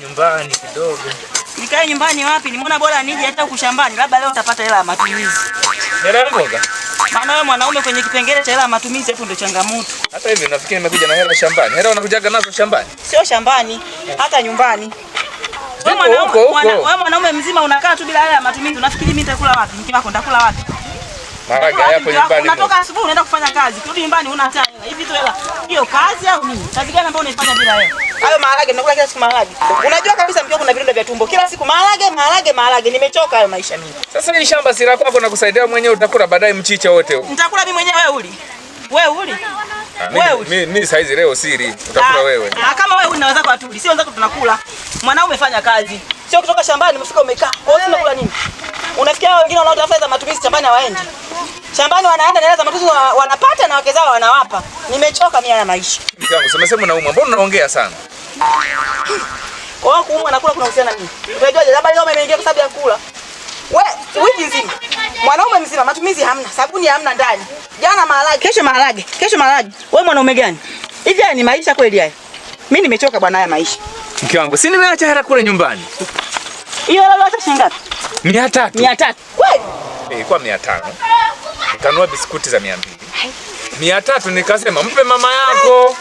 Nyumbani kidogo. Nikae nyumbani wapi? Nimeona bora nije hata huku shambani, labda leo nitapata hela ya matumizi. Hela ya mboga? Maana wewe mwanaume kwenye kipengele cha hela ya matumizi hapo ndio changamoto. Hata hivi nafikiri nimekuja na hela shambani. Hela unakujaga nazo shambani? Sio shambani, hata nyumbani. Wewe Huko, huko. mwanaume, mwanaume mzima unakaa tu bila hela ya matumizi. Unafikiri mimi nitakula wapi? Mke wako nitakula wapi? Maharage hayapo nyumbani. Unatoka asubuhi unaenda kufanya kazi, kurudi nyumbani huna hata hela. Hivi tu hela. Hiyo kazi au nini? Kazi gani ambayo unaifanya bila hela? Hayo maharage nakula kila siku maharage. Unajua kabisa mke wangu kuna vidonda vya tumbo. Kila siku maharage, maharage, maharage. Nimechoka hayo maisha mimi. Sasa hii shamba si la kwako na kusaidia mwenyewe, utakula baadaye mchicha wote huko. Nitakula mimi mwenyewe, wewe uli. Wewe uli. Wewe uli. Mimi saizi leo siri, utakula wewe. Ah, kama wewe unaweza kwa tuli, sio wenzako tunakula. Mwanaume fanya kazi. Sio kutoka shambani umefika umekaa. Kwa hiyo unakula nini? Unafikia hao wengine wanaotafuta za matumizi shambani hawaendi. Shambani wanaenda na hela za matumizi wanapata na wake zao wanawapa. Nimechoka mimi haya maisha. Mke wangu, sema unaumwa. Mbona unaongea sana? Kwa hiyo kuumwa na kula kunahusiana nini? Unajua labda leo umeingia kwa sababu ya kula. We, wiki nzima. Mwanaume mzima matumizi hamna, sabuni hamna ndani. Jana maharage, kesho maharage, kesho maharage. Wewe mwanaume gani? Hivi haya ni maisha kweli haya? Mimi nimechoka bwana haya maisha. Mke wangu, si nimeacha hela kule nyumbani. Hiyo hela uliacha shilingi ngapi? 300. 300. Kweli? Ilikuwa 500. Nikanunua biskuti za 200. 300 nikasema mpe mama yako.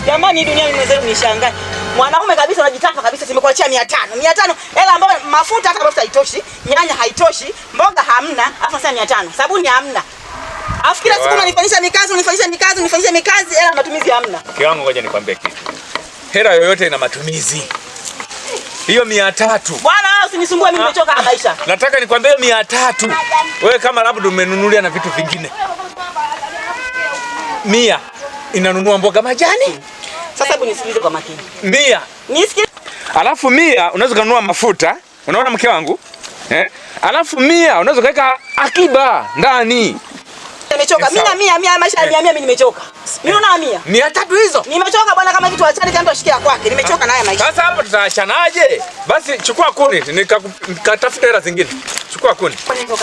Jamani, dunia mimi mwenzenu nishangae. Mwanaume kabisa unajitaka kabisa, nimekuachia 500. 500 hela ambayo mafuta hata mafuta haitoshi, nyanya haitoshi, mboga hamna, alafu sasa 500, sabuni hamna. Alafu kila siku unanifanyisha mikazi, unanifanyisha mikazi, unanifanyisha mikazi, hela matumizi hamna. Mke wangu, ngoja nikwambie kitu. Hela yoyote ina matumizi. Hiyo 300. Bwana wewe usinisumbue mimi nimechoka na maisha. Nataka nikwambie 300. Wewe kama labda umenunulia na vitu vingine. 100 inanunua mboga majani. Sasa hebu nisikilize kwa makini. 100. Nisikilize. Alafu 100 unaweza kununua mafuta. Unaona mke wangu? Eh? Alafu 100 unaweza kuweka akiba ndani. Nimechoka. Mimi na 100 maisha ya 100 mimi nimechoka. Mimi una 100. 300 hizo? Nimechoka bwana, kama kitu achane kama mtu ashikia kwake. Nimechoka na haya maisha. Sasa hapo tutaachanaje? Basi chukua kuni nikatafuta hela zingine. Chukua kuni.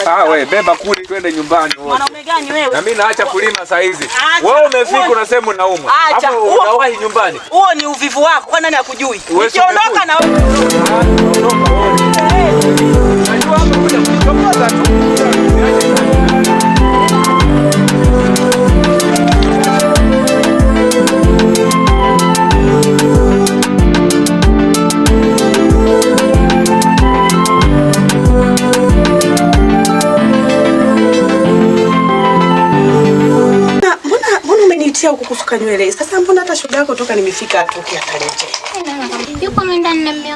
Ah, wewe beba kuni twende nyumbani wote. Mwanaume gani wewe? Na mimi naacha kulima saa hizi. Wewe umefika unasema unaumwa. Hapo unawahi nyumbani. Huo ni uvivu wako. Kwa nani akujui? Nikiondoka na wewe. Najua hapo kuja kuchokoza tu. Huku kusuka nywele. Sasa mbona hata shoga yako toka nimefika atoki atarejea? Yupo ndani na